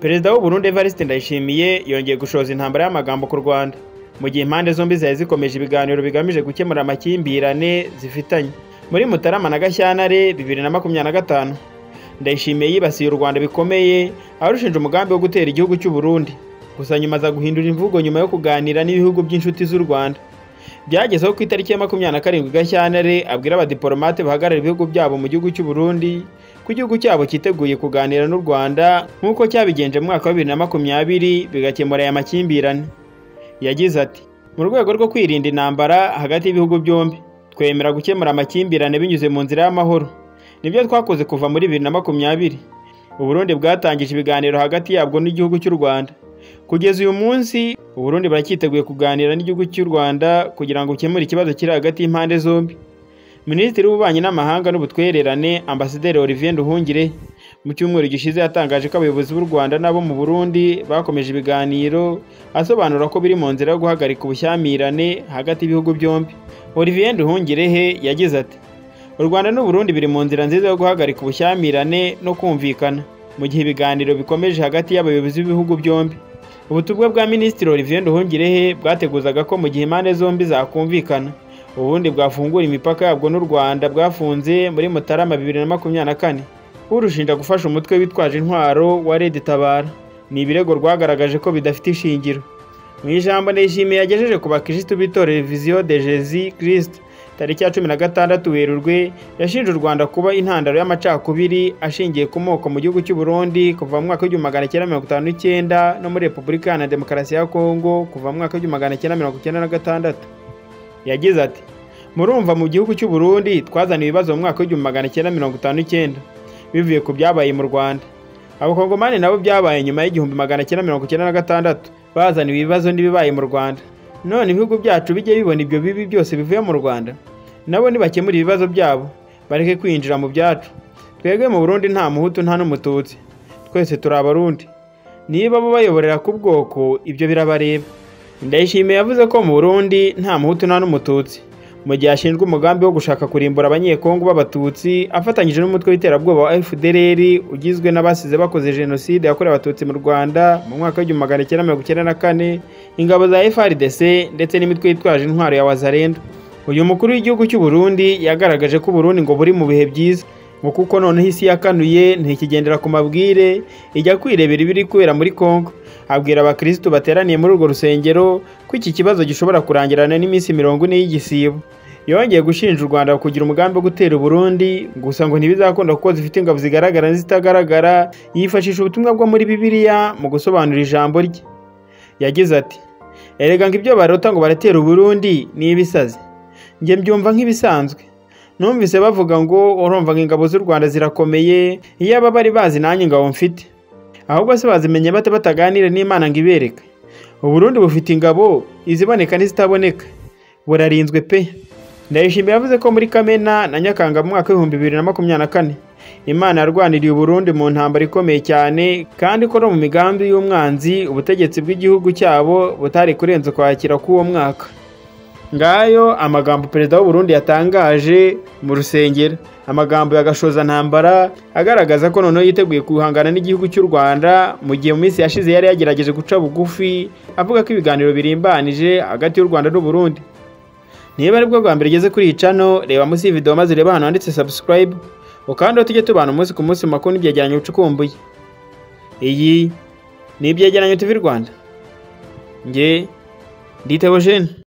Perezida w'u Burundi Evariste Ndayishimiye yongeye gushoza intambara y'amagambo ku Rwanda mu gihe impande zombi zari zikomeje ibiganiro bigamije gukemura amakimbirane zifitanye. Muri Mutarama na Gashyantare 2025, Ndayishimiye yibasiye u Rwanda bikomeye, arushinja umugambi wo gutera igihugu cy'u Burundi. Gusa nyuma aza guhindura imvugo nyuma yo kuganira n'ibihugu by'inshuti z'u Rwanda. Byagezeho ku itariki ya 27 Gashyantare abwira abadiplomate bahagarara ibihugu byabo mu gihugu cy'u Burundi ko igihugu cyabo cyiteguye kuganira n'u Rwanda nk'uko cyabigenje mu mwaka wa 2020 bigakemura aya makimbirane. Yagize ati: "Mu rwego rwo kwirinda intambara hagati y'ibihugu byombi, twemera gukemura amakimbirane binyuze mu nzira y'amahoro. Nibyo twakoze kuva muri 2020. U Burundi bwatangije ibiganiro hagati yabwo n'igihugu cy'u Rwanda. Kugeza uyu munsi, u Burundi buracyiteguye kuganira n'igihugu cy'u Rwanda kugira ngo ukemure ikibazo kiri hagati y'impande zombi." Minisitiri w'Ububanyi n'Amahanga n'Ubutwererane, Ambasaderi Olivier Nduhungirehe, mu cyumweru gishize yatangaje ko abayobozi b'u Rwanda n'abo mu Burundi bakomeje ibiganiro, asobanura ko biri mu nzira yo guhagarika ubushyamirane hagati y'ibihugu byombi. Olivier Nduhungirehe yagize ati: "U Rwanda n'u Burundi biri mu nzira nziza yo guhagarika ubushyamirane no kumvikana, mu gihe ibiganiro bikomeje hagati y'abayobozi b'ibihugu byombi." Ubutumwa bwa Minisitiri Olivier Nduhungirehe bwateguzaga ko mu gihe impande zombi zakumvikana, ubundi bwafungura imipaka yabwo n'u Rwanda bwafunze muri Mutarama 2024, urushinja gufasha umutwe witwaje intwaro wa Red Tabara. Ni ibirego rwagaragaje ko bidafite ishingiro. Mu ijambo Ndayishimiye yagejeje ku bakirisitu b'itorero Vision de Jésus Christ tariki ya 16 Werurwe, yashinje u Rwanda kuba intandaro y'amacakubiri ashingiye ku moko mu gihugu cy'u Burundi kuva mu mwaka w'1959 no muri Repubulika Iharanira Demokarasi ya Kongo kuva mu mwaka w'1996. Yagize ati: "Murumva mu gihugu cy'u Burundi twazaniye ibibazo mu mwaka w'1959 bivuye ku byabaye mu Rwanda. Abakongomani nabo byabaye nyuma y'1996 bazaniwe ibibazo n'ibibaye mu Rwanda. None ibihugu byacu bijye bibona ibyo bibi byose bivuye mu Rwanda? Nabo nibakemura ibibazo byabo, bareke kwinjira mu byacu. Twebwe mu Burundi nta muhutu nta n'umututsi, twese turi abarundi. Niba bo bayoborera ku bwoko, ibyo birabareba." Ndayishimiye yavuze ko mu Burundi nta muhutu nta n'umututsi, mu gihe ashinjwa umugambi wo gushaka kurimbura abanyekongo b'abatutsi afatanyije n'umutwe w'iterabwoba wa FDLR ugizwe n'abasize bakoze jenoside yakorewe abatutsi mu Rwanda mu mwaka w'1994, ingabo za FARDC ndetse n'imitwe yitwaje intwaro ya Wazalendo. Uyu mukuru w'igihugu cy'u Burundi yagaragaje ko Burundi ngo buri mu bihe byiza, ngo kuko noneho isi yakanuye ntikigendera ku mabwire, ijya kwirebera ibiri kubera muri Kongo. Abwira abakirisitu bateraniye muri urwo rusengero ko iki kibazo gishobora kurangirana n'iminsi 40 y'igisibo. Yongeye gushinja u Rwanda kugira umugambi wo gutera Burundi, gusa ngo ntibizakunda kuko zifite ingabo zigaragara n'izitagaragara. Yifashisha ubutumwa bwo muri Bibiliya mu gusobanura ijambo rye. Yagize ati: "Erega ngo ibyo barota ngo baratera Burundi ni ibisazi. Njye mbyumva nk'ibisanzwe. Numvise bavuga ngo urumva ngo ingabo z'u Rwanda zirakomeye, iyaba bari bazi nanjye ingabo mfite. Ahubwo se bazimenye bate bataganira n'Imana ngo ibereke? U Burundi bufite ingabo iziboneka n'izitaboneka, burarinzwe pe." Ndayishimiye yavuze ko muri Kamena na Nyakanga mu mwaka w'2024 Imana yarwaniriye u Burundi mu ntambara ikomeye cyane, kandi ko no mu migambi y'umwanzi ubutegetsi bw'igihugu cyabo butari kurenza ukwakira k'uwo mwaka. Ngayo amagambo Perezida w'u Burundi yatangaje mu rusengero, amagambo y'agashoza ntambara agaragaza ko noneho yiteguye guhangana n'igihugu cy'u Rwanda, mu gihe mu minsi yashize yari yagerageje guca bugufi avuga ko ibiganiro birimbanije hagati y'u Rwanda n'u Burundi. Niba aribwo bwa mbere ugeze kuri iyi channel, reba munsi y'iyi video maze urebe ahantu handitse subscribe, ukandi tujye tubana umunsi ku munsi mu makuru n'ibyegeranyo ucukumbuye. Iyi ni Ibyegeranyo TV Rwanda. Njye ndi Theogene.